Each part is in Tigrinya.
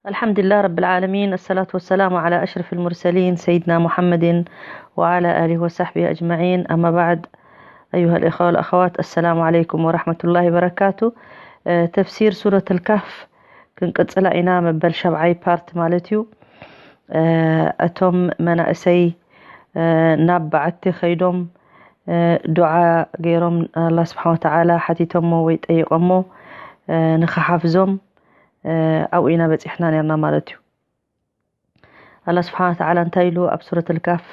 الحمد لله رب العالمين، الصلاة والسلام على أشرف المرسلين سيدنا محمد وعلى آله وصحبه أجمعين. أما بعد، أيها الإخوة والأخوات، السلام عليكم ورحمة الله وبركاته. ተፍሲር ሱረት ኣልካህፍ ክንቅጽላ ኢና። መበል ሸብዓይ ፓርት ማለት እዩ። እቶም መናእሰይ ናብ በዓቲ ከይዶም ዱዓ ገይሮም ኣላ ስብሓን ወተዓላ ሓቲቶሞ ወይ ጠይቆሞ ንክሓፍዞም ኣብኡ ኢና በፂሕና ነርና ማለት እዩ። ኣላ ስብሓን ወተዓላ እንታይ ኢሉ ኣብ ሱረት ኣልካፍ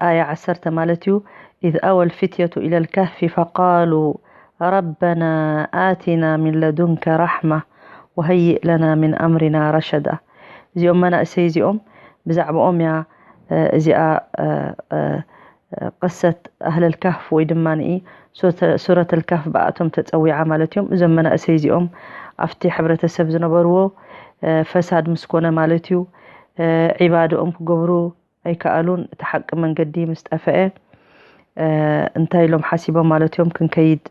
ኣያ ዓሰርተ ማለት እዩ፣ إذ أوى الفتية إلى الكهف فقالوا ربنا آتنا من لدنك رحمة وهيئ لنا من أمرنا رشدا። እዚኦም መናእሰይ እዚኦም ብዛዕባኦም እያ እዚኣ ቅሰት ኣህለል ካህፍ ወይ ድማ ሱረት ኣልካፍ ብኣቶም ተፀዊዓ ማለት እዮም። እዞም መናእሰይ እዚኦም ኣብቲ ሕብረተሰብ ዝነበርዎ ፈሳድ ምስ ኮነ ማለት እዩ፣ ዒባድኦም ክገብሩ ኣይከኣሉን። እቲ ሓቂ መንገዲ ምስ ጠፈአ እንታይ ኢሎም ሓሲቦም ማለት እዮም፣ ክንከይድ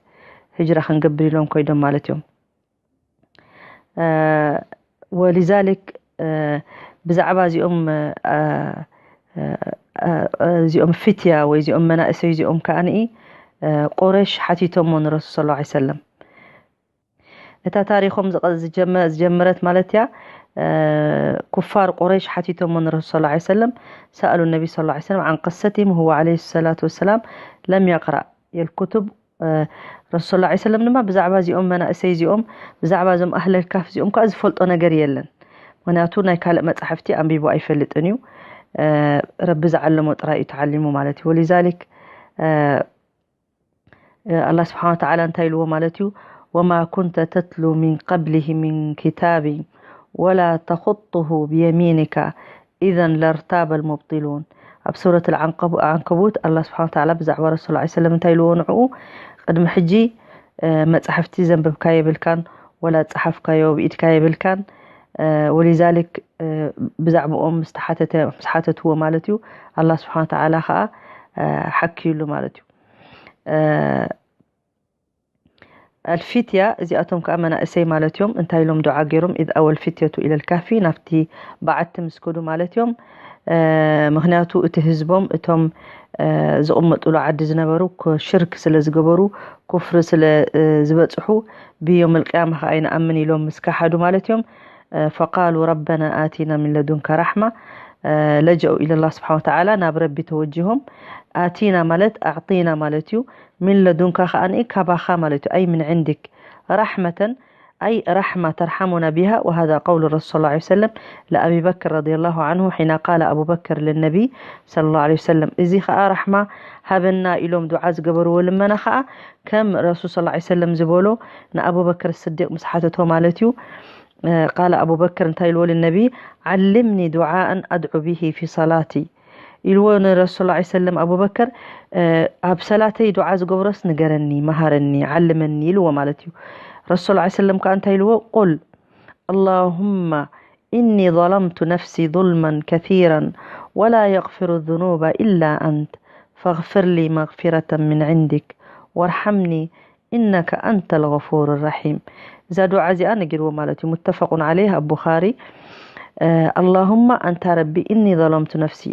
ህጅራ ክንገብር ኢሎም ኮይዶም ማለት እዮም። ወሊዛሊክ ብዛዕባ እዚኦም እዚኦም ፊትያ ወይ እዚኦም መናእሰይ እዚኦም ከዓኒ ቁረሽ ሓቲቶሞ ንረሱል ሰለላሁ ዐለይሂ ወሰለም። እታ ታሪኾም ዝጀመረት ማለት እያ። ኩፋር ቁረሽ ሓቲቶሞ ንረሱል ሰለላሁ ዐለይሂ ወሰለም፣ سألوا النبي صلى الله عليه وسلم عن قصتهم وهو عليه الصلاة والسلام لم يقرأ الكتب ረሱል ሰለላሁ ዐለይሂ ወሰለም ድማ ብዛዕባ እዚኦም መናእሰይ እዚኦም ብዛዕባ እዞም ኣህለል ካፍ እዚኦም ከዓ ዝፈልጦ ነገር የለን። ምክንያቱ ናይ ካልእ መጻሕፍቲ ኣንቢቡ ኣይፈልጥን እዩ። ረቢ ዝዓለሞ ጥራይ እዩ ተዓሊሙ ማለት እዩ። ወሊዛሊክ ኣላ ስብሓን ወተዓላ እንታይ ኢልዎ ማለት እዩ፣ وما كنت تتلو من قبله من كتاب ولا تخطه بيمينك إذا لارتاب المبطلون። ኣብ ሱረት ዓንከቡት ኣላ ስብሓን ወተዓላ ብዛዕባ ረሱል ላ ሰለም እንታይ ኢልዎ ንዕኡ፣ ቅድሚ ሕጂ መፃሕፍቲ ዘንበብካ የብልካን ወላ ዝፀሓፍካዮ ብኢድካ የብልካን። ወሊዛሊክ ብዛዕባኦም ምስ ሓተትዎ ማለት እዩ ኣላ ስብሓን ወተዓላ ከዓ ሓክዩሉ ማለት እዩ። ኣልፊትያ እዚኣቶም ከዓ መናእሰይ ማለት እዮም። እንታይ ኢሎም ዱዓ ገይሮም? إذ أوى الفتية إلى الكهف ናብቲ በዓቲ ምስ ከዱ ማለት እዮም። ምክንያቱ እቲ ህዝቦም እቶም ዝቕመጥሉ ዓዲ ዝነበሩ ሽርክ ስለ ዝገበሩ ኩፍሪ ስለ ዝበፅሑ ብዮም ልቅያማ ከዓ ኣይንኣምን ኢሎም ምስ ከሓዱ ማለት እዮም። فقالوا ربنا آتنا من لدنك رحمة لجأوا إلى الله سبحانه وتعالى ናብ ረቢ ተወጅሆም። ኣቲና ማለት ኣዕጢና ማለት እዩ። من لدنك ከኣ ካባኻ ማለት እዩ። أي من عندك رحمة أي رحمة ترحمنا بها وهذا قول الرسول صلى الله عليه وسلم لأبي بكر رضي الله عنه حين قال أبو بكر للنبي صلى الله عليه وسلم እዚ ከኣ ራሕማ ሃበና ኢሎም ዱዓ ዝገበርዎ ልመና ከኣ ከም ረሱል صلى الله عليه وسلم ዝበሎ ንኣቡበክር ስዲቅ ምስ ሓተቶ ማለት እዩ። قال أبو بكر እንታይ ኢልዎ للنبي علمني دعاء أدعو به في صلاتي ኢልዎ ንረሱል ላ ሰለም ኣቡበክር ኣብ ሰላተይ ዱዓ ዝገብሮስ ንገረኒ መሃረኒ ዓልመኒ ኢልዎ ማለት እዩ። ረሱል ላ ሰለም ከዓ እንታይ ኢልዎ قل اللهم إني ظلمت نفسي ظلما كثيرا ولا يغفر الذنوب إلا أنت فاغفر لي مغفرة من عندك وارحمني إنك أنت الغفور الرحيم እዛ ዱዓ እዚኣ ነጊርዎ ማለት እዩ። متفق عليه ኣብ ቡኻሪ اللهم ኣንታ ረቢ إني ظلمت نفسي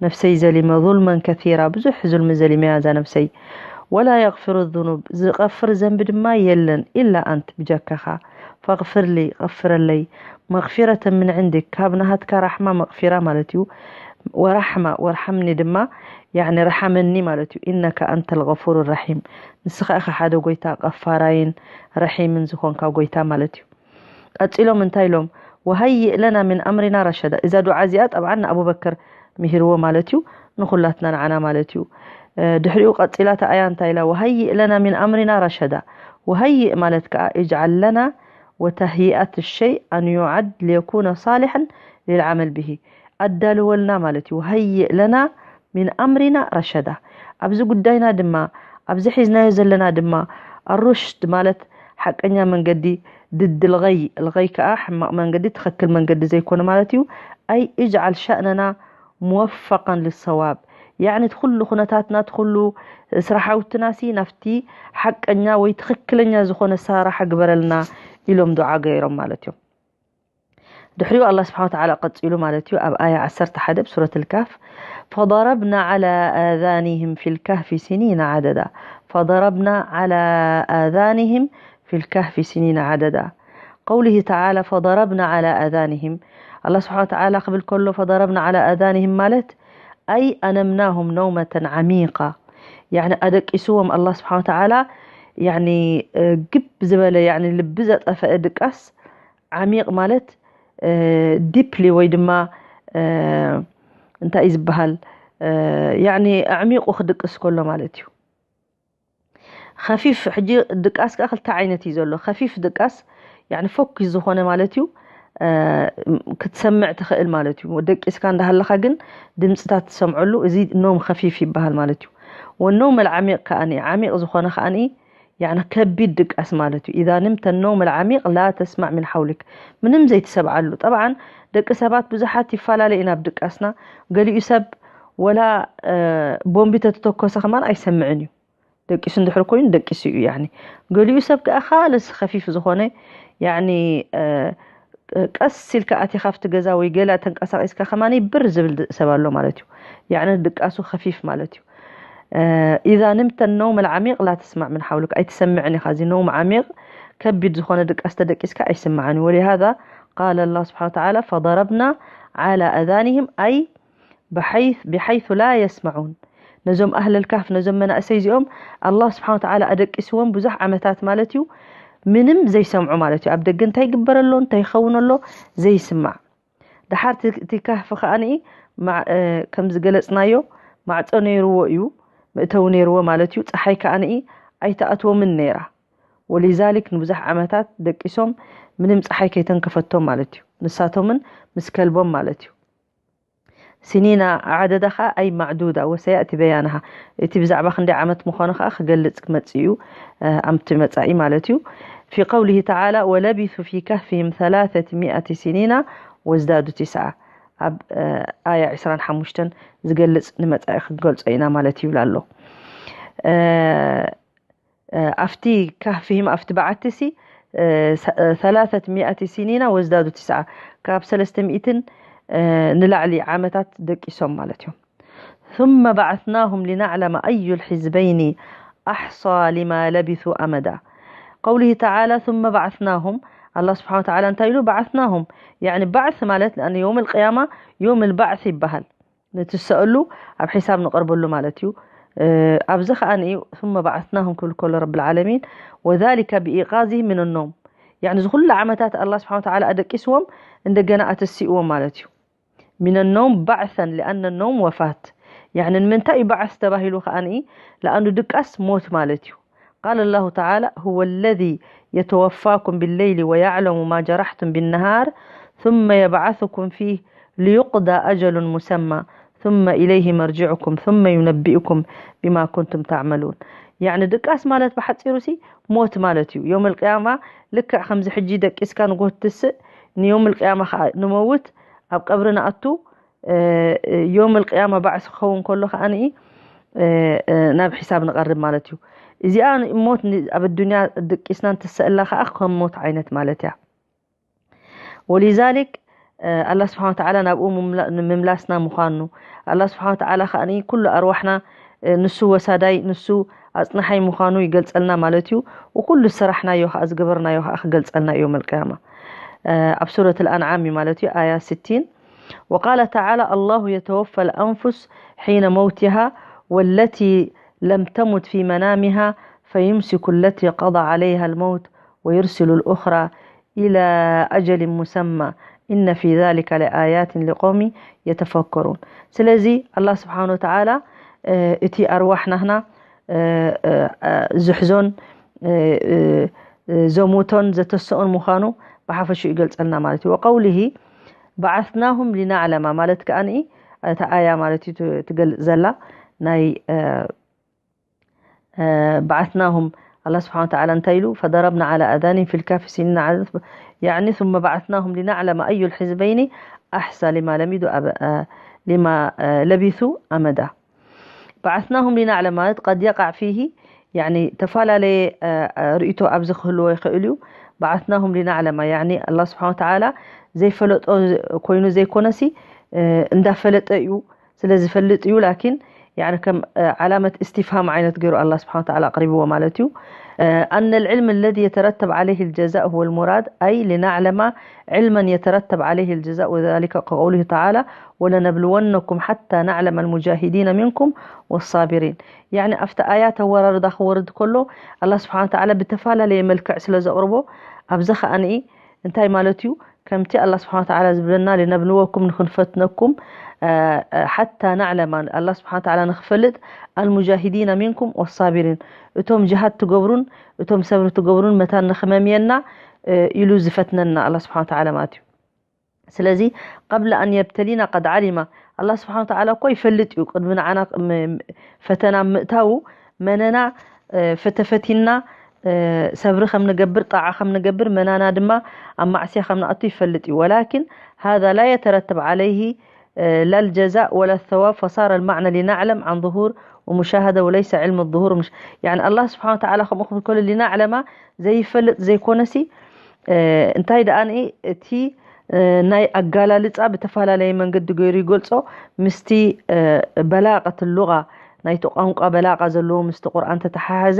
ነፍሰይ ዘሊመ ظلما كثيرا ብዙሕ ዙልሚ ዘሊመያ እዛ ነፍሰይ ولا يغفر الذنوب ዝቐፍር ዘንቢ ድማ የለን إلا أنت ብጀካኻ فاغفر لي غفرለይ مغفرة من عندك ካብ ናሃትካ ራሕማ መቕፊራ ማለት እዩ። ورحمة وارحمني ድማ ያኒ ርሓመኒ ማለት እዩ። إنك أنت الغفور الرحيم ንስኻ ኢኻ ሓደ ጎይታ ቀፋራይን ረሒምን ዝኾንካ ጎይታ ማለት እዩ። ቀፂሎም እንታይ ኢሎም وهيئ لنا من أمرنا رشدا እዛ ዱዓ እዚኣ ጠብዓ ንኣቡበክር ምሂርዎ ማለት እዩ። ንኹላትና ንዓና ማለት እዩ። ድሕሪኡ ቀፂላ እታ ኣያ እንታይ ኢላ وهيئ لنا من أمرنا رشدا وهيئ ማለት ከዓ اجعل لنا وتهيئة الشيء أن يعد ليكون صالحا للعمل به ኣዳልወልና ማለት እዩ። وهيئ لنا من أمرنا رشدا ኣብዚ ጉዳይና ድማ ኣብዚ ሒዝናዮ ዘለና ድማ ኣሩሽድ ማለት ሓቀኛ መንገዲ ድድ ልغي ልغي ከዓ ሕማቕ መንገዲ ትኽክል መንገዲ ዘይኮነ ማለት እዩ። أي اجعل شأننا موفقا للصواب ያዕኒ እቲ ኩሉ ኩነታትና እቲ ኩሉ ስራሓውትናሲ ናብቲ ሓቀኛ ወይ ትኽክለኛ ዝኾነ ኣሰራርሓ ግበረልና ኢሎም ዱዓ ገይሮም ማለት እዮም። ድሕሪኡ ኣላህ ስብሓን ወተዓላ ቀጺሉ ማለት እዩ ኣብ ኣያ ዓሰርተ ሓደ ብሱረት ልካፍ فضربنا على آذانهم في الكهف سنين عددا فضربنا على آذانهم في الكهف سنين عددا قوله تعالى فضربنا على آذانهم ኣላህ ስብሓን ወተዓላ ክብል ከሎ فضربنا على آذانهم ማለት أي أنمناهم نومة عميقة يعني ኣደቂስዎም ኣላህ ስብሓን ወተዓላ يعني ግብ ዝበለ يعني ልቢ ዘጠፈአ ድቃስ ዓሚቕ ማለት ዲፕሊ ወይ ድማ እንታይ እዩ ዝበሃል ያኒ ኣዕሚቑ ክድቅስ ከሎ ማለት እዩ። ከፊፍ ሕጂ ድቃስ ከዓ ክልተ ዓይነት እዩ ዘሎ። ከፊፍ ድቃስ ያኒ ፎኪስ ዝኾነ ማለት እዩ ክትሰምዕ ትኽእል ማለት እዩ። ደቂስካ እንዳሃለኻ ግን ድምፅታት ትሰምዐሉ እዚ ኖም ከፊፍ ይበሃል ማለት እዩ። ወኖም ኣልዓሚቕ ከኣኒ ዓሚቕ ዝኾነ ከኣኒ ያኒ ከቢድ ድቃስ ማለት እዩ። إذا نمت النوم العميق لا تسمع من حولك ምንም ዘይትሰብዓሉ። ጠብዓን ደቂ ሰባት ብዙሓት ይፈላለ ኢና ኣብ ድቃስና። ገሊኡ ሰብ ወላ ቦምቢ ተተተኮሰ ከማን ኣይሰምዕን እዩ። ደቂሱ እንድሕር ኮይኑ ደቂሱ እዩ ያኒ። ገሊኡ ሰብ ከኣ ካልስ ከፊፍ ዝኾነ ያኒ ቀስ ኢልካ ኣቲኻ ኣብቲ ገዛ ወይ ገላ ተንቀሳቒስካ ከማን ብር ዝብል ሰብ ኣሎ ማለት እዩ። ያኒ ድቃሱ ከፊፍ ማለት እዩ። إذا نمت النوم العميق لا تسمع من حولك ኣይትሰምዕን ኢኻ። እዚ ነውም ዓሚቕ ከቢድ ዝኾነ ድቃስ ተደቂስካ ኣይስምዓን እዩ። ولهذا قال الله سبحانه وتعالى فضربنا على آذانهم أي بحيث بحيث لا يسمعون ነዞም ኣህለል ካህፍ ነዞም መናእሰይ እዚኦም ኣላህ ስብሓን ወተዓላ ኣደቂስዎም ብዙሕ ዓመታት ማለት እዩ ምንም ዘይሰምዑ ማለት እዩ። ኣብ ደገ እንታይ ይግበር ኣሎ እንታይ ይኸውን ኣሎ ዘይስማዕ። ድሓር እቲ ካህፍ ከኣ ከም ዝገለፅናዮ ማዕፆ ነይርዎ እዩ መእተዊ ነይርዎ ማለት እዩ። ፀሓይ ከኣ ኣይተኣትዎምን ነይራ። ወሊዛሊክ ንብዙሕ ዓመታት ደቂሶም ምንም ፀሓይ ከይተንከፈቶም ማለት እዩ። ንሳቶምን ምስ ከልቦም ማለት እዩ። ሲኒና ዓደዳ ኸዓ ኣይ ማዕዱዳ ወሰያእቲ በያንሃ እቲ ብዛዕባ ክንደይ ዓመት ምዃኑ ኸዓ ክገልፅ ክመፅእ እዩ ኣብቲ መፃኢ ማለት እዩ። في قوله تعالى ولبثوا في كهفهم ثلاثمائة سنين وازدادوا تسعا ኣብ ኣያ ዕስራን ሓሙሽተን ዝገልፅ ንመፃኢ ክንገልፆ ኢና ማለት ይብል ኣሎ። ኣብቲ ካህፍሂም ኣብቲ በዓቲ ሲ ثلاثمائة سنين وازدادوا تسعا ካብ ሰለስተ ሚእትን ንላዕሊ ዓመታት ደቂሶም ማለት እዮም። ثم بعثناهم لنعلم أي الحزبين أحصى لما لبثوا أمدا قوله تعالى ثم بعثناهم ኣላህ ስብሓን ወተዓላ እንታይ ኢሉ بعثناهم يعني بعث ማለት لأن يوم القيامة يوم البعث ይበሃል። ነቲ ዝሰኣሉ ኣብ ሒሳብ ንቐርበሉ ማለት እዩ። ኣብዚ ከኣ ንዩ ثم بعثناهم ክብል ከሎ ረብል ዓለሚን وذلك بإيقاظهم من النوم يعني እዚ ኩሉ ዓመታት ኣላህ ስብሓን ወተዓላ ኣደቂስዎም እንደገና ኣተሲእዎም ማለት እዩ። من النوم بعثا لأن النوم وفاة يعني ንምንታይ እዩ ባዕስ ተባሂሉ ከኣ ንኢ ለኣኑ ድቃስ ሞት ማለት እዩ። قال الله تعالى هو الذي يتوفاكم بالليل ويعلم ما جرحتم بالنهار ثم يبعثكم فيه ليقضى أجل مسمى ثم إليه مرجعكم ثم ينبئكم بما كنتم تعملون يعني ድቃስ ማለት ብሓፂሩ ሲ ሞት ማለት እዩ። ዮም ልቅያማ ልክዕ ከምዚ ሕጂ ደቂስካ ንጎት ትስእ ንዮም ልቅያማ ከዓ ንመውት ኣብ ቀብሪ ንኣቱ ዮም ልቅያማ ባዕሲ ክኸውን ከሎ ከዓ ንኢ ናብ ሒሳብ ንቐርብ ማለት እዩ። እዚኣ ሞት ኣብ ኣዱንያ ድቂስና እንትሰእላ ከዓ ከም ሞት ዓይነት ማለት እያ። ወሊዛሊክ ኣላ ስብሓን ወተዓላ ናብኡ ምምላስና ምዃኑ ኣላ ስብሓን ወተዓላ ከዓ ኩሉ ኣርዋሕና ንሱ ወሳዳይ ንሱ ኣፅናሓይ ምዃኑ ይገልፀልና ማለት እዩ። ወኩሉ ዝሰራሕናዮ ከዓ ዝገበርናዮ ከዓ ክገልፀልና እዩ ዮም ልቅያማ ኣብ ሱረት ልኣንዓም እዩ ማለት እዩ ኣያ ስቲን وقال تعالى الله يتوفى الأنفس حين موتها والتي لم تمت في منامها فيمسك التي قضى عليها الموت ويرسل الأخرى إلى أجل مسمى إن في ذلك لآيات لقوم يتفكرون ስለዚ ኣላ ስብሓን ወተዓላ እቲ ኣርዋሕ ናህና ዝሕዞን ዘሙቶን ዘተስኦን ምዃኑ ብሓፈሽኡ ይገልፀልና ማለት እዩ። وقوله بعثناهم لنعلم ማለት ከዓ እታ ኣያ ማለት እዩ ትገልፅ ዘላ ናይ بعثناهم ኣላ ስብሓን ወተዓላ እንታይ ኢሉ فضربنا على آذانهم في الكهف سنين عددا يعني ثم بعثناهم لنعلم أي الحزبين أحصى لما لبثوا أمدا بعثناهم لنعلم ማለት قد يقع فيه يعني ተፈላለየ ርእቶ ኣብዚ ክህልዎ ይኽእል እዩ። بعثناهم لنعلم يعني ኣላ ስብሓን ወተዓላ ዘይፈለጦ ኮይኑ ዘይኮነሲ እንዳፈለጠ እዩ፣ ስለ ዝፈልጥ እዩ። ላኪን ያኒ ከም ዓላመት እስትፍሃም ዓይነት ገይሩ ኣላ ስብሓን ወተዓላ ኣቕሪብዎ ማለት እዩ። أن العلم الذي يترتب عليه الجزاء هو المراد، أي لنعلم علما يترتب عليه الجزاء، وذلك كقوله تعالى: ولنبلونكم حتى نعلم المجاهدين منكم والصابرين። ያኒ ኣብቲ ኣያት ኣወራርዳ ክወርድ ከሎ ኣላ ስብሓን ወተዓላ ብተፈላለየ መልክዕ ስለ ዘቕርቦ ኣብዚ ኸኣ እንታይ ማለት እዩ? ከምቲ ኣላ ስብሓን ወተዓላ ዝብለና፣ ሊነብልወኩም፣ ንክንፈትነኩም፣ ሓታ ናዕለማ፣ ኣላ ስብሓን ወተዓላ ንክፈልጥ፣ ኣልሙጃሂዲና ሚንኩም ወሳቢሪን፣ እቶም ጅሃድ ትገብሩን እቶም ሰብሪ ትገብሩን መታን ንክመምየና ኢሉ ዝፈትነና ኣላ ስብሓን ወተዓላ ማለት እዩ። ስለዚ ቀብለ ኣን የብተሊና ቀድ ዓሊማ፣ ኣላ ስብሓን ወተዓላ እኮ ይፈልጥ እዩ። ቅድሚ ንዓና ፈተና ምእታዉ መነና ፈተፈቲና ሰብሪ ከም ንገብር፣ ጣዓ ከም ንገብር፣ መናና ድማ ኣብ ማዕስያ ከም ንኣቱ ይፈልጥ እዩ። ወላኪን ሃዛ ላ የተረተብ ዓለይሂ ላ ልጀዛእ ወላ ተዋብ ፈሳረ ልማዕነ ሊናዕለም ዓን ظهور ومشاهدة وليس علم الظهور ومش-، يعني ኣላህ ስብሓን ወተዓላ ከምኡ ክብል ከሎ ሊናዕለማ ዘይፈልጥ ዘይኮነሲ እንታይ ደኣ እቲ ናይ ኣጋላልጻ ብተፈላለየ መንገዲ ገይሩ ይገልጾ። ምስቲ በላቀት ሉቃ ናይቲ ቋንቋ በላቃ ዘለዎ ምስቲ ቁርኣን ተተሓሓዘ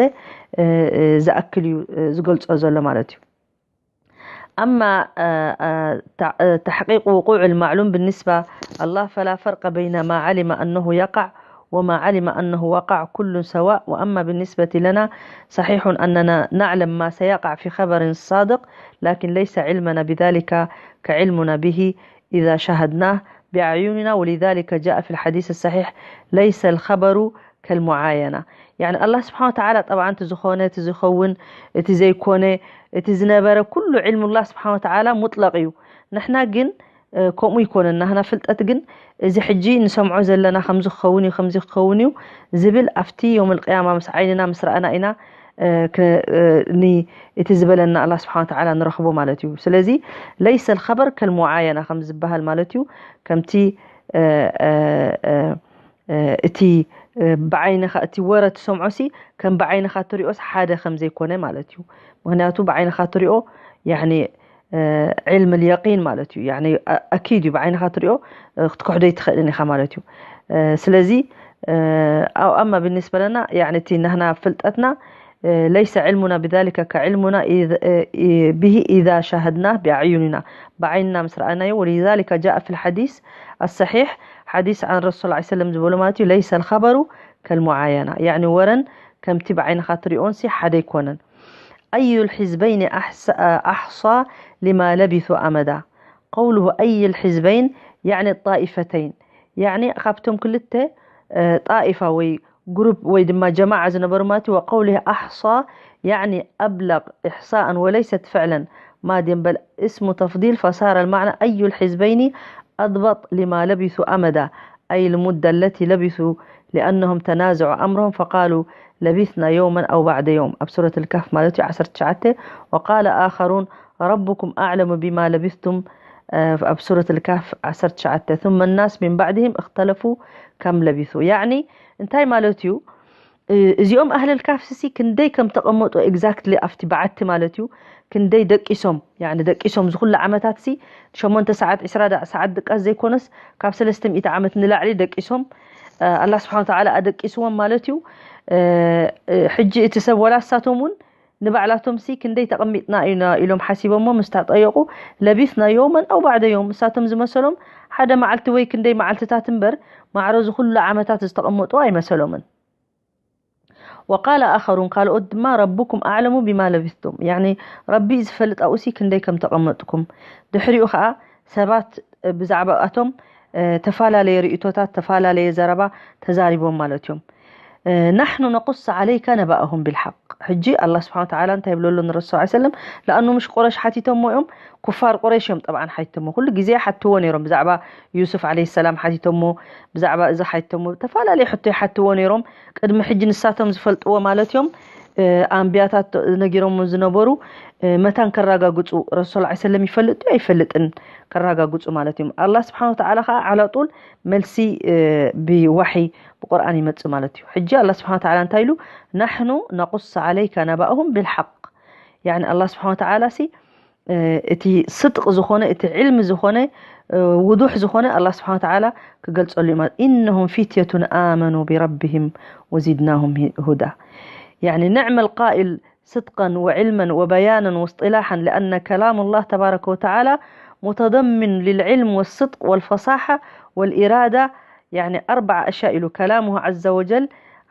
ዝኣክል እዩ ዝገልጾ ዘሎ ማለት እዩ። أما تحقيق وقوع المعلوم بالنسبة الله فلا فرق بين ما علم أنه يقع وما علم أنه وقع، كل سواء. وأما بالنسبة لنا صحيح أننا نعلم ما سيقع في خبر صادق، لكن ليس علمنا بذلك كعلمنا به إذا شاهدناه بأعيننا، ولذلك جاء في الحديث الصحيح: ليس الخبر كالمعاينة. يعني الله سبحانه وتعالى طبعا تزخونه تزخون تزيكونه تزنبر كل علم الله سبحانه وتعالى مطلق يو. نحنا جن ከምኡ ይኮነን። ናህና ፍልጠት ግን እዚ ሕጂ ንሰምዖ ዘለና ከምዚ ክኸውን እዩ ከምዚ ክኸውን እዩ ዝብል ኣብቲ ዮም ልቅያማ ምስ ዓይንና ምስ ረኣና ኢና እቲ ዝበለና ኣላ ስብሓን ተዓላ ንረኽቦ ማለት እዩ። ስለዚ ለይሰ ልኸበር ከልሙዓየና ከም ዝበሃል ማለት እዩ። ከምቲ እቲ ብዓይንኻ እቲ ወረ ትሰምዖ ሲ ከም ብዓይንኻ ትሪኦስ ሓደ ከም ዘይኮነ ማለት እዩ። ምክንያቱ ብዓይንኻ ትሪኦ ያኒ ዕልም ልየቂን ማለት እዩ። ያኒ ኣኪድ እዩ፣ ብዓይንኻ ትሪኦ ክትክሕዶ ይትኽእልን ኢኻ ማለት እዩ። ስለዚ ኣው ኣማ ብንስበ ለና ያኒ እቲ ናህና ፍልጠትና ለይሰ ዕልሙና ብዛሊከ ከዕልሙና ብሂ ኢዛ ሻሃድና ብኣዕዩንና፣ ብዓይንና ምስ ረኣናዮ። ወሊዛሊከ ጃእ ፊ ልሓዲስ ኣሰሒሕ ሓዲስ ዓን ረሱል ላ ሰለም ዝበሎ ማለት እዩ። ለይሰ ልኸበሩ ከልሙዓየና፣ ያኒ ወረን ከምቲ ብዓይንኻ ትሪኦን ሲ ሓደ ኣይኮነን። ኣዩ ልሕዝበይኒ ኣሕሳ ሊማ ለቢሱ ኣመዳ። ቀውሉሁ ኣይ ልሕዝበይን ያኒ ጣኢፈተይን፣ ያኒ ካብቶም ክልተ ጣኢፋ ወይ ግሩፕ ወይ ድማ ጀማዓ ዝነበሩ ማለት እዩ። ወቀውሊሂ ኣሕሳ ያኒ ኣብለቅ ኢሕሳእን ወለይሰት ፍዕለን ማድየን በል እስሙ ተፍዲል ፈሳረ ልማዕና ኣዩ ልሕዝበይኒ ኣድበጥ ሊማ ለቢሱ ኣመዳ ኣይ ልሙዳ ለቲ ለቢሱ ሊኣነሁም ተናዘዑ ኣምረሁም ፈቃሉ ለቢስና የውመን ኣው ባዕደ የውም ኣብ ሱረት ልካፍ ማለት እዩ ዓሰርተ ትሽዓተ። ወቃለ ኣኸሩን ረቡኩም ኣዕለሙ ቢማ ለቢስቱም ኣብ ሱረት ልካፍ ዓሰርተ ትሽዓተ ثم الناس من بعدهم اختلفوا كم لبثوا ያኒ እንታይ ማለት እዩ? እዚኦም ኣህለል ካፍሲ ክንደይ ከም ተቐመጡ ኤግዛክትሊ ኣብቲ በዓቲ ማለት እዩ። ክንደይ ደቂሶም ያኒ ደቂሶም ዝኩሉ ዓመታት ሲ ሸሞንተ ሰዓት ዕስራ ሰዓት ድቃስ ዘይኮነስ ካብ ሰለስተ ሚእቲ ዓመት ንላዕሊ ደቂሶም። ኣላ ስብሓን ተዓላ ኣደቂስዎም ማለት እዩ። ሕጂ እቲ ሰብ ወላ እሳቶም እውን ንባዕላቶም ሲ ክንደይ ተቐሚጥና ኢና ኢሎም ሓሲቦሞ ምስ ተጠየቁ ለቢስና ዮመን ኣው ባዕደ ዮም፣ እሳቶም ዝመሰሎም ሓደ መዓልቲ ወይ ክንደይ መዓልትታት እምበር ማዕረ ዝኩሉ ዓመታት ዝተቐመጡ ኣይመሰሎምን። ወቃለ ኣኸሩን ካልኦት ድማ ረብኩም ኣዕለሙ ቢማ ለቢስቱም፣ ያኒ ረቢ ዝፈልጥ ኣብኡ ሲ ክንደይ ከም ተቐመጥኩም። ድሕሪኡ ከዓ ሰባት ብዛዕባኣቶም ተፈላለየ ርእቶታት ተፈላለየ ዘረባ ተዛሪቦም ማለት እዮም። ናሕኑ ነቁስ ዓለይከ ነባእሁም ቢልሓቅ። ሕጂ ኣላ ስብሓን ተዓላ እንታይ ይብለሉ ንረሱል ስ ሰለም? ለኣኑ ምሽ ቁረሽ ሓቲቶሞ እዮም፣ ኩፋር ቁረሽ እዮም ጠብዓን ሓቲቶሞ። ኩሉ ግዜ ሓትዎ ነይሮም ብዛዕባ ዩሱፍ ዓለይ ሰላም ሓቲቶሞ፣ ብዛዕባ እዚ ሓቲቶሞ፣ ተፈላለየ ሕቶ ይሓትዎ ነይሮም። ቅድሚ ሕጂ ንሳቶም ዝፈልጥዎ ማለት እዮም። ኣንብያታት ነጊሮም ዝነበሩ መታን ከረጋግፁ ረሱል ስ ሰለም ይፈልጥ እዩ ኣይፈልጥን ከረጋግፁ ማለት እዮም። ኣላ ስብሓን ወተዓላ ከዓ ዓላጡል መልሲ ብዋሒ ብቁርኣን ይመፅእ ማለት እዩ። ሕጂ ኣላ ስብሓን ወተዓላ እንታይ ኢሉ? ናሕኑ ነቁስ ዓለይከ ነባእሁም ብልሓቅ። ያኒ ኣላ ስብሓን ወተዓላ ሲ እቲ ስድቅ ዝኾነ፣ እቲ ዕልሚ ዝኾነ፣ ውዱሕ ዝኾነ ኣላህ ስብሓን ወተዓላ ክገልጸሉ እዩ ማለት። إنهم فتية آمنوا بربهم وزدناهم هدى. يعني نعم القائل صدقا وعلما وبيانا واصطلاحا، لأن كلام الله تبارك وتعالى متضمن للعلم والصدق والفصاحة والإرادة، يعني أربع أشياء له كلامه عز وجل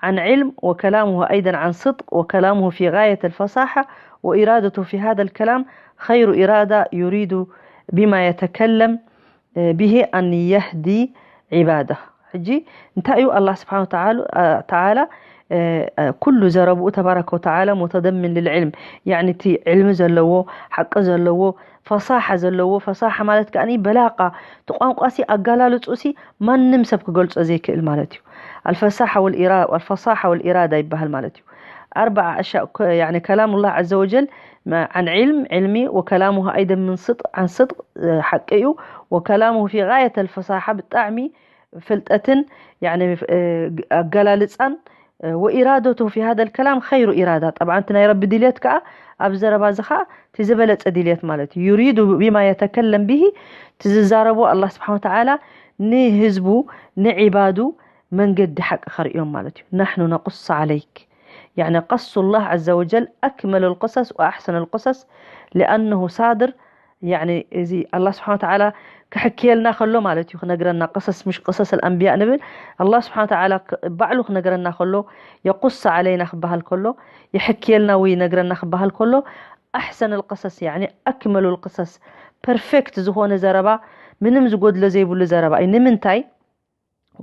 عن علم، وكلامه أيضا عن صدق، وكلامه في غاية الفصاحة، وإرادته في هذا الكلام خير إرادة يريد بما يتكلم به أن يهدي عباده. ሕጂ እንታይ እዩ ኣላህ ስብሓን ተዓላ ኩሉ ዘረብኡ ተባረከ ወተዓላ ሙተደምን ልልዕልም፣ ያኒ እቲ ዕልሚ ዘለዎ፣ ሓቂ ዘለዎ፣ ፈሳሓ ዘለዎ፣ ፈሳሓ ማለት ከኣ በላቃ እቲ ቋንቋ ሲ ኣጋላልጹ ሲ ማንም ሰብ ክገልጾ ዘይክእል ማለት እዩ። ኣልፈሳሓ ወልኢራዳ ይበሃል ማለት እዩ። ኣርባዓ ኣሻእ ከላሙላህ ዐዘ ወጀል፣ ዓን ዕልም፣ ዕልሚ፣ ወከላሙሁ ኣይደን ምን ስድቅ፣ ዓን ስድቅ፣ ሓቂ እዩ። ወከላሙሁ ፊ ጋየት ኣልፈሳሓ፣ ብጣዕሚ ፍልጠትን ኣገላልፃን፣ ወኢራደቱ ፊ ሃደ ልከላም ኸይሩ ኢራዳ። ጠብዓ እቲ ናይ ረቢ ድልየት ከዓ ኣብ ዘረባ እዚ ከዓ እቲ ዝበለፀ ድልየት ማለት እዩ። ዩሪዱ ቢማ የተከለም ብሂ፣ እቲ ዝዛረቦ ኣላህ ስብሓን ወተዓላ ንህዝቡ ንዒባዱ መንገዲ ሓቂ ከርእዮም ማለት እዩ። ናሕኑ ነቁስ ዓለይክ፣ ያኒ ቀሱ ላህ ዐዘ ወጀል ኣክመሉ ልቅሰስ ወኣሕሰኑ ልቅሰስ ሊኣነሁ ሳድር፣ ያኒ እዚ ኣላህ ስብሓን ወተዓላ ክሕክየልና ከሎ ማለት እዩ ክነግረና። ቅሰስ ምሽ ቅሰስ ኣልኣንብያ ንብል፣ ኣላህ ስብሓን ወተዓላ ባዕሉ ክነግረና ከሎ፣ የቁስ ዓለይና ክበሃል ከሎ፣ ይሕክየልና ወይ ይነግረና ክበሃል ከሎ፣ ኣሕሰን ልቅሰስ፣ ያኒ ኣክመሉ ልቅሰስ፣ ፐርፌክት ዝኾነ ዘረባ፣ ምንም ዝጎድሎ ዘይብሉ ዘረባ እዩ። ንምንታይ?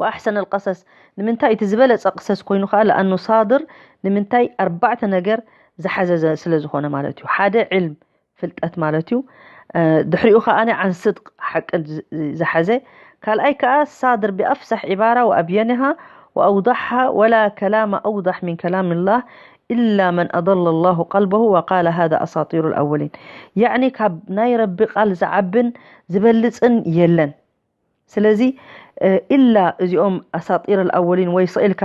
ወኣሕሰን ልቀሰስ፣ ንምንታይ እቲ ዝበለፀ ቅሰስ ኮይኑ ከዓ? ለኣኑ ሳድር፣ ንምንታይ? ኣርባዕተ ነገር ዝሓዘ ስለ ዝኾነ ማለት እዩ። ሓደ ዕልም፣ ፍልጠት ማለት እዩ። ድሕሪኡ ከዓ ዓን ስድቅ፣ ሓቂ ዝሓዘ። ካልኣይ ከዓ ሳድር ብኣፍሳሕ ዒባራ ወኣብየንሃ ወኣውዳሕሃ፣ ወላ ከላማ ኣውዳሕ ምን ከላም ላህ ኢላ መን ኣضለ ላሁ ቀልበሁ ወቃለ ሃذا ኣሳጢሩ ልኣወሊን። ያዕኒ ካብ ናይ ረቢ ቃል ዝዓብን ዝበልፅን የለን። ስለዚ ኢላ እዚኦም ኣሳጢር ኣልኣወሊን ወይ ስቕ ኢልካ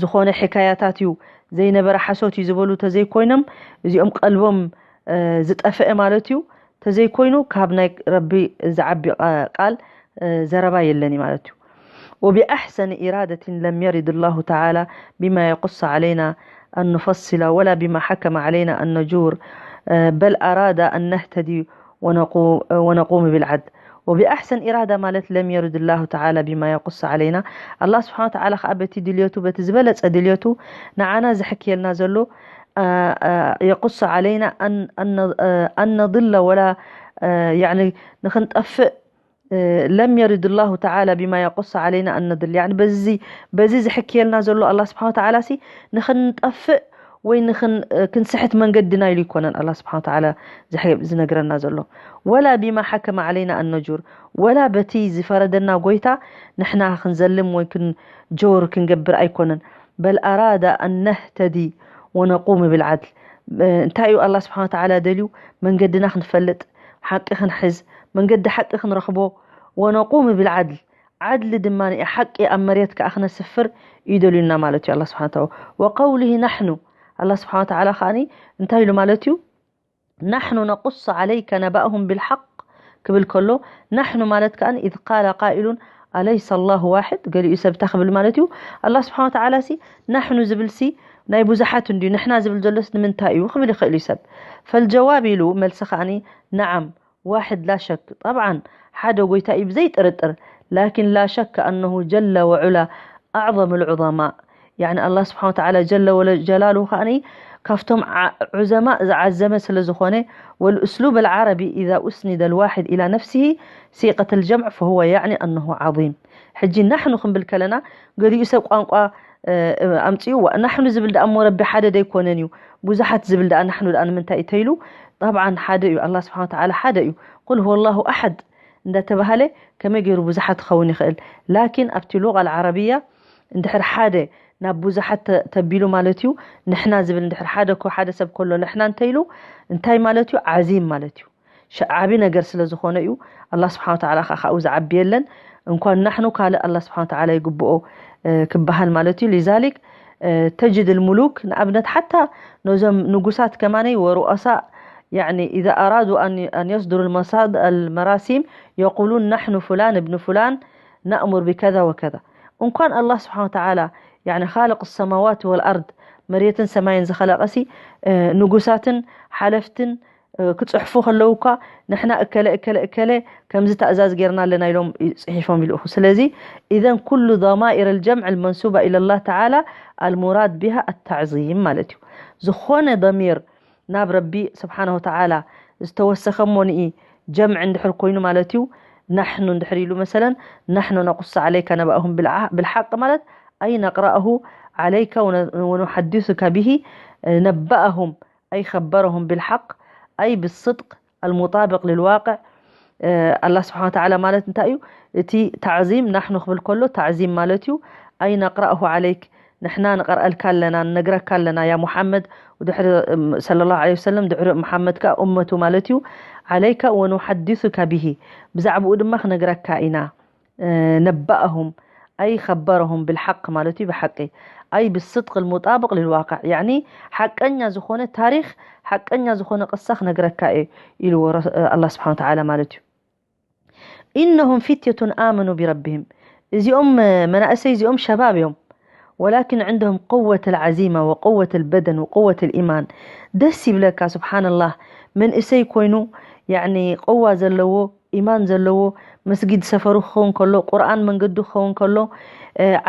ዝኾነ ሕካያታት እዩ ዘይነበረ ሓሶት እዩ ዝበሉ ተዘይኮይኖም፣ እዚኦም ቀልቦም ዝጠፍአ ማለት እዩ። ተዘይኮይኑ ካብ ናይ ረቢ ዝዓቢ ቃል ዘረባ የለን እዩ ማለት እዩ። وبأحسن إرادة لم يرد الله تعالى بما يقص علينا أن نفصل ولا بما حكم علينا أن نجور، بل أراد أن نهتدي ونقوم بالعدل. وبأحسن إرادة ማለት لم يرد الله تعالى بما يقص علينا. ኣላህ ስብሓን ወተዓላ ከዓ በቲ ድልየቱ፣ በቲ ዝበለፀ ድልየቱ ንዓና ዝሕክየልና ዘሎ የቁስ ዓለይና ኣን ነድለ ወላ ንክንጠፍእ ለም የርድ ላሁ ተዓላ ቢማ የቁስ ዓለይና ኣን ነድል። በዚ ዝሕክየልና ዘሎ ኣላ ስብሓን ወተዓላ ሲ ንክንጠፍእ ወይ ክንስሕት መንገድና ኢሉ ይኮነን ኣላ ስብሓን ወተዓላ ዝነግረና ዘሎ። ወላ ቢማ ሓከመ ዓለይና ኣን ነጁር፣ ወላ በቲ ዝፈረደና ጎይታ ንሕና ክንዘልም ወይ ክንጀውር ክንገብር ኣይኮነን። በል ኣራዳ ኣን ነህተዲ ወነቁም ብልዓድል። እንታይ እዩ ኣላ ስብሓን ወተዓላ ደልዩ? መንገድና ክንፈልጥ፣ ሓቂ ክንሕዝ፣ መንገዲ ሓቂ ክንረኽቦ፣ ወነቁም ብልዓድል፣ ዓድሊ ድማ ሓቂ ኣብ መሬት ከዓ ክነስፍር እዩ ደልዩና ማለት እዩ ኣላ ስብሓን ወተዓላ። ወቀውሊሂ ናሕኑ፣ ኣላ ስብሓን ወተዓላ ከዓ እንታይ ኢሉ ማለት እዩ? ናሕኑ ነቁሱ ዓለይከ ነባእሁም ብልሓቅ ክብል ከሎ፣ ናሕኑ ማለት ከዓ ኢዝ ቃለ ቃኢሉን ኣለይሰ ኣላሁ ዋሕድ፣ ገሊኡ ሰብ እንታይ ክብል ማለት እዩ? ኣላ ስብሓን ወተዓላ ሲ ናሕኑ ዝብል ሲ ናይ ብዙሓት እንድዩ፣ ንሕና ዝብል ዘሎስ ንምንታይ እዩ ክብል ይኽእል እዩ ሰብ። ፈልጀዋብ ኢሉ መልሲ ከዓ ነዓም ዋሕድ ላ ሸክ፣ ጠብዓን ሓደ ጎይታ እዩ ብዘይ ጥርጥር፣ ላኪን ላ ሸክ ኣነሁ ጀለ ወዑላ ኣዕظም ልዑظማእ። ያዕኒ ኣላ ስብሓን ወተዓላ ጀለ ወለ ጀላሉ ከዓ ካብቶም ዑዘማእ ዝዓዘመ ስለ ዝኾነ፣ ወልእስሉብ ኣልዓረቢ ኢዛ ኡስኒደ ልዋሕድ ኢላ ነፍሲሂ ሲቀት ልጀምዕ ፈሁወ ያዕኒ ኣነሁ ዓظም። ሕጂ ናሕኑ ክንብል ከለና ገሊኡ ሰብ ቋንቋ ኣምፅኡ፣ ናሕኑ ዝብል ደኣ እሞ ረቢ ሓደ ደይኮነን እዩ፣ ብዙሓት ዝብል ደኣ ናሕኑ ደኣ ንምንታይ እዩ ተይሉ? ጠብዓን ሓደ እዩ፣ ኣላ ስብሓን ወተዓላ ሓደ እዩ። ቁል ሁወ ላሁ ኣሓድ እንዳተባሃለ ከመይ ገይሩ ብዙሓት ክኸውን ይኽእል? ላኪን ኣብቲ ሉቃ ኣልዓረብያ እንድሕር ሓደ ናብ ብዙሓት ተቢሉ ማለት እዩ። ንሕና ዝብል እንድሕር ሓደ ሓደ ሰብ ከሎ ንሕና እንተይሉ እንታይ ማለት እዩ? ዓዚም ማለት እዩ። ዓቢ ነገር ስለ ዝኾነ እዩ። ኣላ ስብሓን ወተዓላ ከዓ ካብኡ ዝዓቢ የለን። እንኳን ናሕኑ ካልእ ኣላ ስብሓን ወተዓላ ይግብኦ ክበሃል ማለት እዩ። ሊዛሊክ ተጅድ ልሙሉክ፣ ንኣብነት ሓታ ነዞም ንጉሳት ከማነይ ወሩኣሳ يعني إذا أرادوا أن أن يصدروا المصاد المراسيم يقولون نحن فلان ابن فلان نأمر بكذا وكذا. እንኳን ኣላህ ስብሓን ወተዓላ ያኒ ኻልቅ ሰማዋት ወልኣርድ መሬትን ሰማይን ዝኸለቐሲ ንጉሳትን ሓለፍትን ክፅሕፉ ከለዉ እኳ ንሕና እከለ እከለ እከለ ከምዚ ትእዛዝ ጌርና ኣለና ኢሎም ጽሒፎም ይልእኹ። ስለዚ إذن كل ضمائر الجمع المنسوبة إلى الله تعالى المراد بها التعظيم ማለት እዩ። ዝኾነ ضمير ናብ ረቢ ስብሓነ ወተዓላ ዝተወሰኸ እሞ ንኢ ጀምዕ እንድሕር ኮይኑ ማለት እዩ። ናሕኑ እንድሕር ኢሉ መሰለን ናሕኑ ነቁስ ዓለይካ ነባእሁም ብልሓቅ ማለት ኣይ ነቅረአሁ ዓለይካ ወኑሓድሱካ ብሂ ነባእሁም ኣይ ከበረሁም ብልሓቅ ኣይ ብስድቅ ኣልሙጣብቅ ልልዋቅዕ ኣላ ስብሓን ወተዓላ ማለት እንታይ እዩ? እቲ ታዕዚም ናሕኑ ክብል ከሎ ታዕዚም ማለት እዩ። ኣይ ነቅረእሁ ዓለይክ ንሕና ንቐርአልካ ኣለና ንነግረካ ኣለና ያ ሙሓመድ ድሕሪ ሰለላሁ ዐለይሂ ወሰለም ድሕሪ ሙሓመድ ከኣ እመቱ ማለት እዩ። ዓለይካ ወኑሓድሱካ ብሂ ብዛዕባኡ ድማ ክነግረካ ኢና። ነባእሁም ኣይ ከበረሁም ብልሓቅ ማለት እዩ ብሓቂ ኣይ ብስድቅ ልሙጣብቅ ልልዋቅዕ ያኒ ሓቀኛ ዝኾነ ታሪክ ሓቀኛ ዝኾነ ቅሳ ክነግረካ እየ ኢልዎ ኣላ ስብሓን ወተዓላ ማለት እዩ። إنهم فتية آمنوا بربهم እዚኦም መናእሰይ እዚኦም ሸባብ እዮም ولكن عندهم قوة العزيمة وقوة البدن وقوة الإيمان ደስ ይብለካ ስብሓንላህ መንእሰይ ኮይኑ ያኒ ቆዋ ዘለዎ ኢማን ዘለዎ መስጊድ ሰፈሩ ክኸውን ከሎ ቁርኣን መንገዱ ክኸውን ከሎ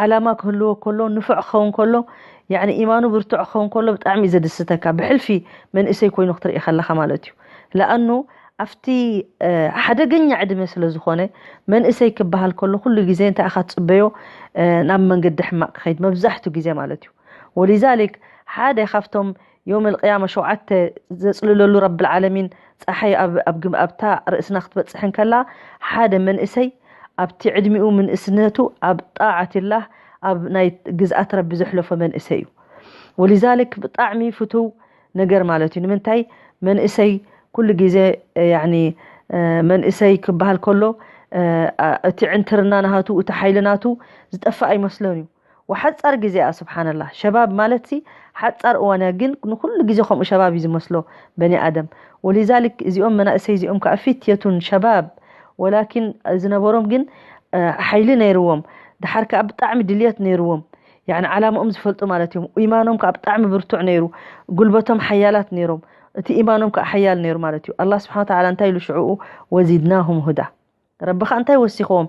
ዓላማ ክህልዎ ከሎ ንፉዕ ክኸውን ከሎ ያኒ ኢማኑ ብርቱዕ ክኸውን ከሎ ብጣዕሚ እዩ ዘድስተካ ብሕልፊ መንእሰይ ኮይኑ ክትርኢ ከለኻ ማለት እዩ ለኣኑ ኣብቲ ሓደገኛ ዕድመ ስለ ዝኾነ መንእሰይ ክበሃል ከሎ ኩሉ ግዜ እንታይ ኢኻ ትፅበዮ ናብ መንገዲ ሕማቅ ክኸይድ መብዛሕቱ ግዜ ማለት እዩ ወሊዛሊክ ሓደ ካብቶም ዮም ልቅያማ ሸውዓተ ዘፅልለሉ ረቢ ልዓለሚን ፀሓይ ኣብታ ርእስና ክትበፅሕ እንከላ ሓደ መንእሰይ ኣብቲ ዕድሚኡ ምንእስነቱ ኣብ ጣዓትላህ ኣብ ናይ ግዝኣት ረቢ ዘሕለፎ መንእሰይ እዩ ወሊዛሊክ ብጣዕሚ ፍትው ነገር ማለት እዩ ንምንታይ መንእሰይ ኩሉ ግዜ ያኒ መንእሰይ ክበሃል ከሎ እቲ ዕንትርና ናሃቱ እቲ ሓይሊ ናቱ ዝጠፍእ ኣይመስሎን እዩ ወሓጻር ግዜ እያ ስብሓንላህ ሸባብ ማለት ሲ ሓጻር እዋን እያ ግን ንኩሉ ግዜ ከምኡ ሸባብ እዩ ዝመስሎ በኒ ኣደም ወሊዛሊክ እዚኦም መናእሰይ እዚኦም ከዓ ፊትየቱን ሸባብ ወላኪን ዝነበሮም ግን ሓይሊ ነይርዎም ድሓር ከዓ ብጣዕሚ ድልየት ነይርዎም ያኒ ዓላማኦም ዝፈልጡ ማለት እዮም ኢማኖም ከዓ ብጣዕሚ ብርቱዕ ነይሩ ጉልበቶም ሓያላት ነይሮም እቲ ኢማኖም ከዓ ሓያል ነይሩ ማለት እዩ ኣላ ስብሓን ተዓላ እንታይ ኢሉ ሽዕኡ ወዚድናሁም ሁዳ ረቢ ከዓ እንታይ ወሲኽዎም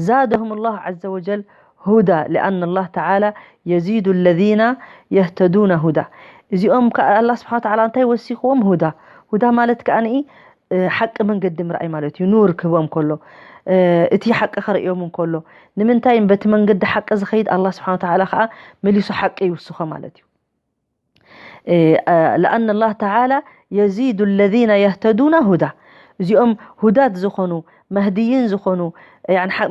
ዛደሁም ላህ ዘ ወጀል ሁዳ لأن الله تعالى يزيد الذين يهتدون هدى እዚኦም ከዓ ኣላ ስብሓን ተዓላ እንታይ ወሲኽዎም ሁዳ ሁዳ ማለት ከዓ ንኢ ሓቂ መንገዲ ምርኣይ ማለት እዩ ኑር ክህቦም ከሎ እቲ ሓቂ ከርእዮም እንከሎ ንምንታይ በቲ መንገዲ ሓቂ ዝኸይድ ኣላ ስብሓን ተዓላ ከዓ መሊሱ ሓቂ ይውስኾ ማለት እዩ لأن الله تعالى يزيد الذين يهتدون هدى እዚኦም ሁዳት ዝኾኑ መህድይን ዝኾኑ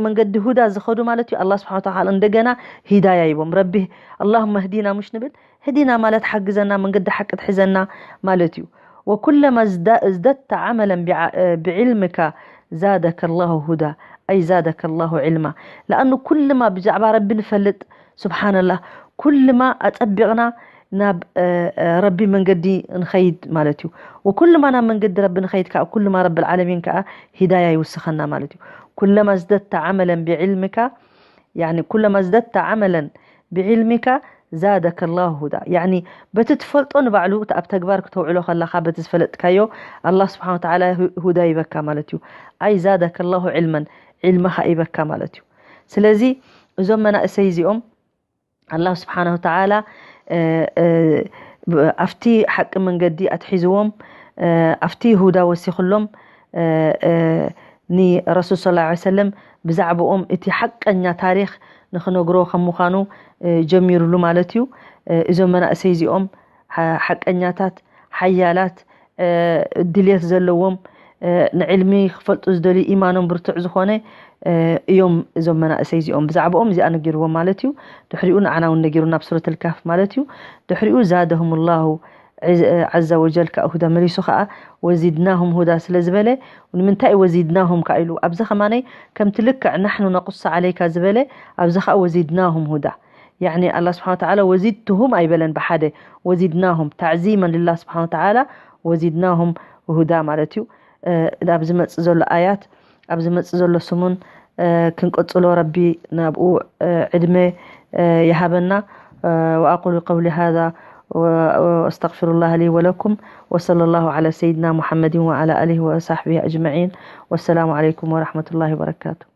መንገዲ ሁዳ ዝኸዱ ማለት እዩ ኣላ ስብሓን ተዓላ እንደገና ሂዳያ ይቦም ረቢ اللهم اهدنا مش ንብል ህዲና ማለት ሓግዘና መንገዲ ሓቂ ትሕዘና ማለት እዩ وكلما ازددت عملا بعلمك زادك الله هدى أي زادك الله علما لأنه ኩልማ ብዛዕባ ረቢ ንፈልጥ سبحان الله ኩልማ ኣጸቢቕና ናብ ረቢ መንገዲ ንኸይድ ማለት እዩ وكلما ናብ መንገዲ ረቢ ንኸይድ ከዓ ኩልማ ረቢ العالمين ከዓ ሂዳያ ይውስኸና ማለት እዩ كلما ازددت عملا بعلمك يعني كلما ازددت عملا بعلمك زادك الله هدى يعني በቲ ትፈልጦ ንባዕሉ ኣብ ተግባር ክተውዕሎ ከለኻ በቲ ዝፈለጥካዮ ኣላ ስብሓን ተዓላ ሁዳ ይበካ ማለት እዩ ኣይ زادك الله علما علمኻ ይበካ ማለት እዩ ስለዚ እዞም መናእሰይ እዚኦም ኣላ ስብሓን ተዓላ ኣብቲ ሓቂ መንገዲ ኣትሒዝዎም ኣብቲ ሁዳ ወሲኽሎም ንረሱል ስ ሰለም ብዛዕባኦም እቲ ሓቀኛ ታሪክ ንክነግሮ ከም ምዃኑ ጀሚሩሉ ማለት እዩ እዞም መናእሰይ እዚኦም ሓቀኛታት ሓያላት ድልየት ዘለዎም ንዕልሚ ክፈልጡ ዝደልዩ ኢማኖም ብርቱዕ ዝኾነ እዮም እዞም መናእሰይ እዚኦም ብዛዕባኦም እዚኣ ነጊርዎም ማለት እዩ ድሕሪኡ ንዓና እውን ነጊሩ ናብ ሱረት ልካፍ ማለት እዩ ድሕሪኡ ዛደሁም ላሁ ዓዘ ወጀል ከዓ ሁዳ መሊሱ ከዓ ወዚድናሁም ሁዳ ስለ ዝበለ ንምንታይ ወዚድናሁም ከዓ ኢሉ ኣብዚ ከማነይ ከምቲ ልክዕ ናሕኑ ነቁሱ ዓለይካ ዝበለ ኣብዚ ከዓ ወዚድናሁም ሁዳ ያኒ ኣላ ስብሓን ተዓላ ወዚድትሁም ኣይበለን ብሓደ ወዚድናሁም ታዕዚመን ልላ ስብሓን ተዓላ ወዚድናሁም وهدى ማለት እዩ። ኣብ ዝመጽእ ዘሎ ኣያት ኣብ ዝመጽእ ዘሎ ስሙን ክንቅጽሎ ረቢ ናብኡ ዕድመ ይሃበና። وأقول قولي هذا وأستغفر الله لي ولكم وصلى الله على سيدنا محمد وعلى آله وصحبه أجمعين. والسلام عليكم ورحمة الله وبركاته.